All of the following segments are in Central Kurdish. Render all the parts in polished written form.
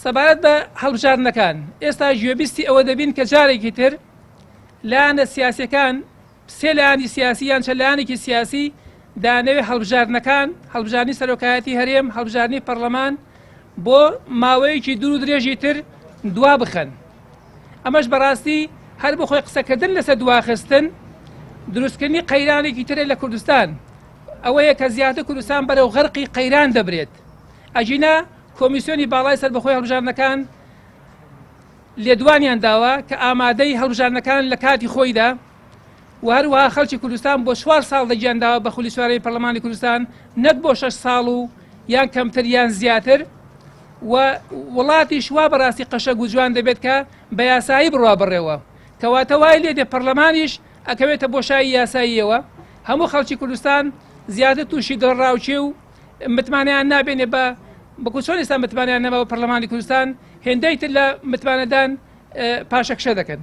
سەبارەت بە هەڵبژاردنەکان، ئێستا گوێبیستی ئەوە دەبین کە جارێکی تر لایەنە سیاسیەکان، سێ لایەنی سیاسی یان چەند لایەنێکی سیاسی دانەوێ هەڵبژاردنەکان، هەڵبژاردنی سەرۆکایەتی هەرێم، هەڵبژاردنی پەرلەمان بۆ ماوەیەکی دوور و درێژی تر دوا بخەن. ئەمەش بەڕاستی هەر بۆ خۆی قسەکردن لەسەر دواخستن دروستکردنی قەیرانێکی ترە لە کوردستان، ئەوەیە کە زیاتر کوردستان بەرەو غەرقی قەیران دەبرێت. ئەگینا کۆمیسیۆنی باڵای سەربەخۆی هەڵبژاردنەکان لێدوانیان داوە کە ئامادەی هەڵبژاردنەکان لە کاتی خۆیدا و هەروەها خەڵکی کوردستان بۆ 4 ساڵ دەگیان داوە بە خولی چوارەمی پەرلەمانی کوردستان نەک بۆ 6 ساڵ و یان کەمتر یان زیاتر و وڵاتیش وا بەڕاستی قەشەنگ و جوان دەبێت کە بە یاسایی بڕوا بڕێوە. کەواتە وای لێ دێ پەرلەمانیش ئەکەوێتە بۆشایی یاساییەوە، هەموو خەڵکی کوردستان زیاتر تووشی دڵڕاوکێ و متمانەیان نابێنێ بە بەکو چۆن ئێستا متمانەیان نەما بە پەرلەمانی کوردستان، هێندەی تر لە متمانەدان پاشەکشە دەکەن.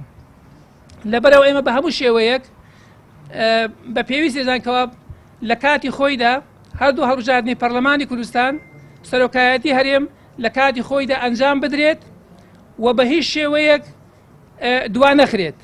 لەبەرەوە ئێمە بە هەموو شێوەیەک بە پێویست دەزانین کەوا لە کاتی خۆیدا هەردوو هەڵبژاردنی پەرلەمانی کوردستان، سەرۆکایەتی هەرێم لە کاتی خۆیدا ئەنجام بدرێت و بە هیچ شێوەیەک دوا نەخرێت.